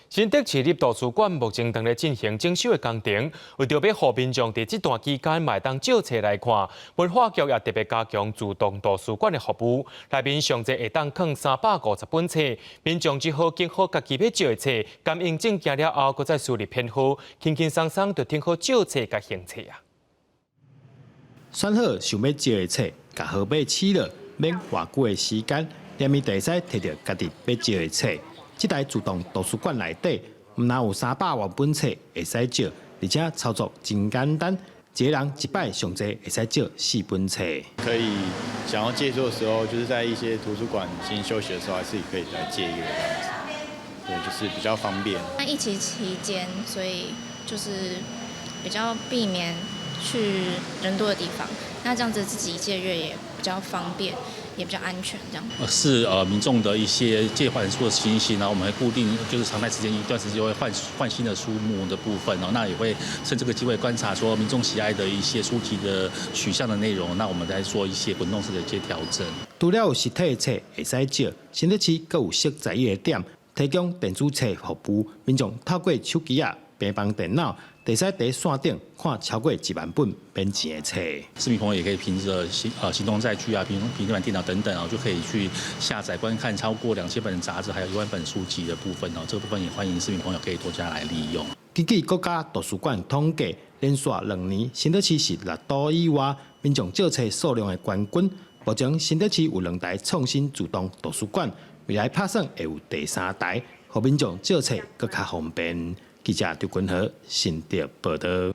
新竹市立圖書館目前正咧進行整修的工程，為著欲予民眾佇這段期間嘛會當借冊來看，文化局也特別加強自動圖書館的服務，內面上濟會當囥350本冊，民眾只好揀好家己欲借的冊，感應證件了後，閣再輸入編號，輕輕鬆鬆就聽好借冊佮還冊啊。選好想欲借的冊，共號碼試落，免偌久的時間，連咪就會使提著家己欲借的冊。這台自動圖書館內底，毋但有300萬本冊會使借，而且操作真簡單，一个人一擺上濟會使借四本冊。可以想要借書的時候，就是在一些圖書館先休息的時候，還是可以來借閱這樣子。對，就是比較方便。那疫情期間，所以就是比較避免去人多的地方。那這樣子自己借閱也比較方便，也比較安全，這樣。是民眾的一些借還書的情形，然後我們會固定就是常態時間一段時間會換換新的書目的部分哦，那也會趁這個機會觀察說民眾喜愛的一些書籍的取向的內容，那我們再做一些滾動式的一些調整。除了有實體冊會使借，新竹市閣有設十一个點提供電子冊服務，民眾透過手機仔、平板電腦，會使佇線頂看超過1萬本免錢的冊。市民朋友也可以憑著行動載具啊、平板電腦等等啊，就可以去下載觀看超過2000本雜誌，還有1萬本書籍的部分哦。這個部分也歡迎市民朋友可以多加來利用。根據國家圖書館統計，連續2年新竹市是六都以外民眾借冊數量的冠軍。目前新竹市有兩台創新自動圖書館，未來拍算會有第三台，予民眾借冊閣較方便。記者張君和新竹報導。